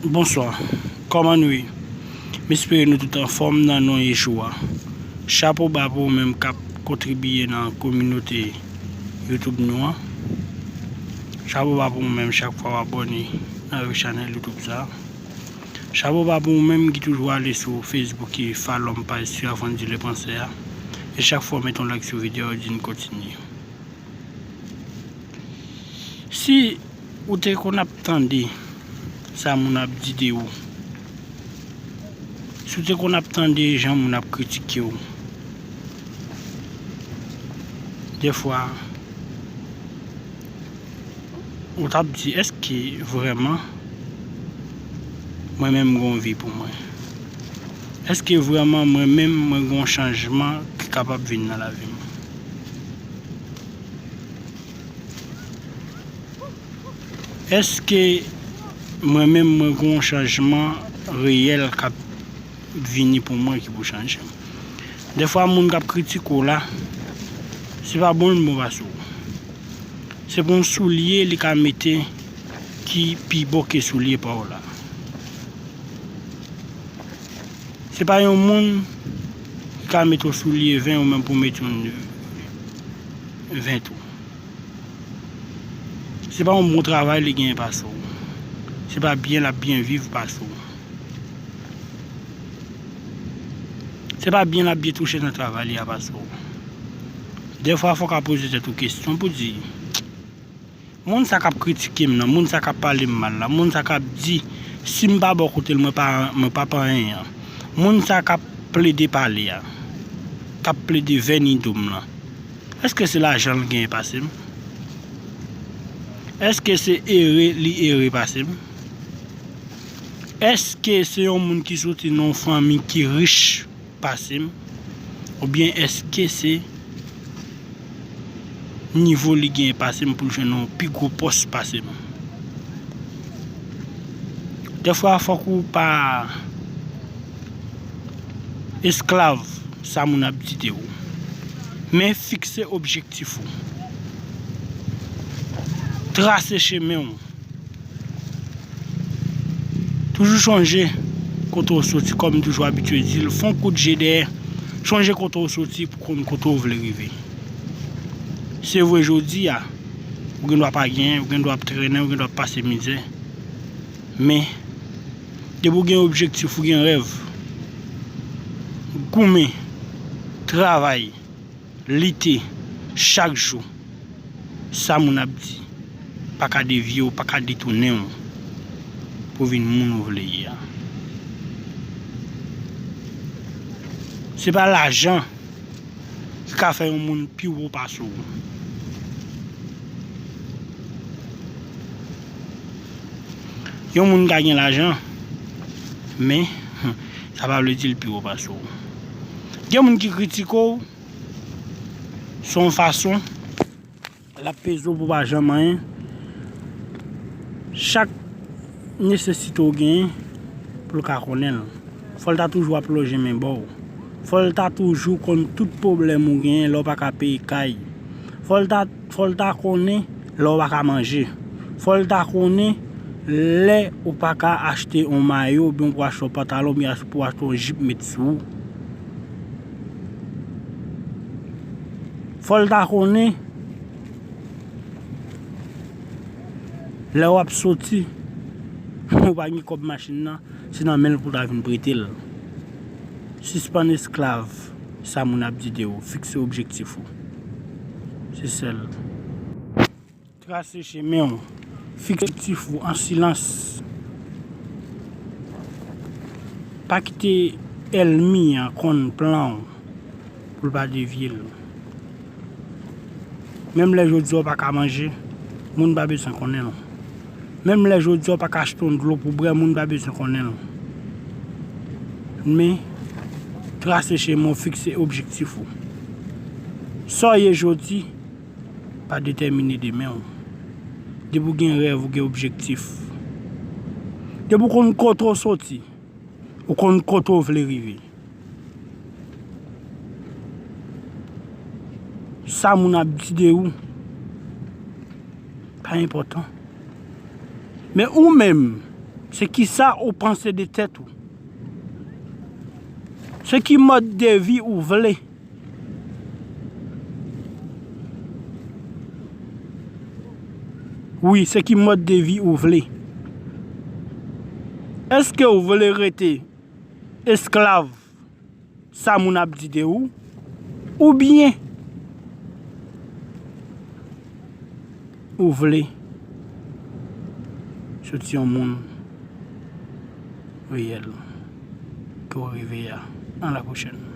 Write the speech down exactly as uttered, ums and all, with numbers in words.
Bonswa, kòman nou ye? M espere nou tout anfòm nan non Yeshua. Chapo ba pou ou menm k ap kontribiye nan kominote YouTube nou an. Chapo ba pou ou menm chak fwa w abòne nan chanèl YouTube sa. Chapo ba pou ou menm ki toujou ale sou Facebook e follow m paj Sirafandi Lepansè a. E chak fwa w mete yon like sou videyo, di n kontinye. Si ou te konn ap tande sa moun ap di de ou, si w te konn ap tande jan moun ap kritike w, dèfwa, ou t ap di, èske vrèman mwen menm m gen yon vi pou mwen? Èske vrèman mwen menm mwen gen yon chanjman ki kapab vin nan lavi m? Èske mwen menm mwen gen yon chanjman reyèl k ap vini pou mwen ki pou chanje m? Dèfwa moun k ap kritike w la, se pa bon l bon pase w. Se pou yon soulye li ka mete ki pi bon ke soulye pa w la. Se pa yon moun ki ka mete yon soulye ven ou menm pou mete yon ven tou. Se pa yon bon travay li genyen pase w. Se pa byen l ap byen viv pase w. Se pa byen l ap byen touche nan travay li a pase w. Dèfwa fò w ka poze tèt ou kesyon pou di, moun sa k ap kritike m nan, moun sa k ap pale m mal la, moun sa k ap di si m pa bò kote l mwen pa, mwen pa pa anyen an, moun sa k ap plede pale a, k ap plede vèni do m lan, èske se lajan l genyen pase m? Èske se ere li ere pase m? Èske se yon moun ki soti nan yon fanmi ki rich pase m? Oubyen èske se nivo li genyen pase m pou l jwenn yon pi gwo pòs pase m? Dèfwa fòk ou pa esklav sa moun ap di de ou. Men fikse objektif ou. Trase chemen w. Toujou chonje kote w soti, kòm m toujou abitye di l, fè yon kout je dèyè. Chonje kote w soti pou konn kote w vle rive. Se vre, jodi a, ou gen dwa pa genyen, ou gen dwa ap trennen, ou gen dwa ap pase mizè. Men, depi w gen objektif, ou gen rèv, goumen, travay, lite chak jou. Sa moun ap di pa ka devye w, pa ka detounen w pou vin moun ou vle ye a. Se pa lajan ki ka fè yon moun pi wo pase w. Yon moun ka gen lajan, men sa pa vle di l pi wo pase w. Gen moun ki kritike w, se yon fason l ap peze w pou w pa janm anyen. Chak nesesite w genyen pou l ka konnen l. Fò l ta toujou ap lonje men ba w. Fò l ta toujou konn tout pwoblèm ou genyen lè w pa ka peye kay. Fò l ta, fò l ta konnen lè w pa ka manje. Fò l ta konnen lè ou pa ka achte yon mayo, oubyen pou achte yon pantalon, oubyen pou achte yon jip met sou ou. Fò l ta konnen lè w ap soti, ou pa gen kòb machin nan, se nan men l pou w ta vin prete l. Sispann esklav sa moun ap di de ou, fikse objektif ou. Se sèl. Trase chemen w, fikse objektif ou an silans. Pa kite ènmi an konn plan w pou l pa devye l. Menm lè jodi a w pa ka manje, moun pa bezwen konnen l. Menm lè jodi a w pa ka achte yon dlo pou bwè, moun pa bezwen konnen l. Men, trase chemen w, fikse objektif ou. Sa w ye jodi pa detèmine demen w. Depi w gen rèv, ou gen objektif. Depi w konn kote w soti, ou konn kote w vle rive. Sa moun ap di de ou pa enpòtan. Men ou menm, Se kisa ou panse de tèt ou? Se ki mòd de vi ou vle? Wi, se ki mòd de vi ou vle? Èske ou vle rete esklav sa moun ap di de ou, oubyen ou vle soti yon moun reyèl ke w reve a? À la prochaine.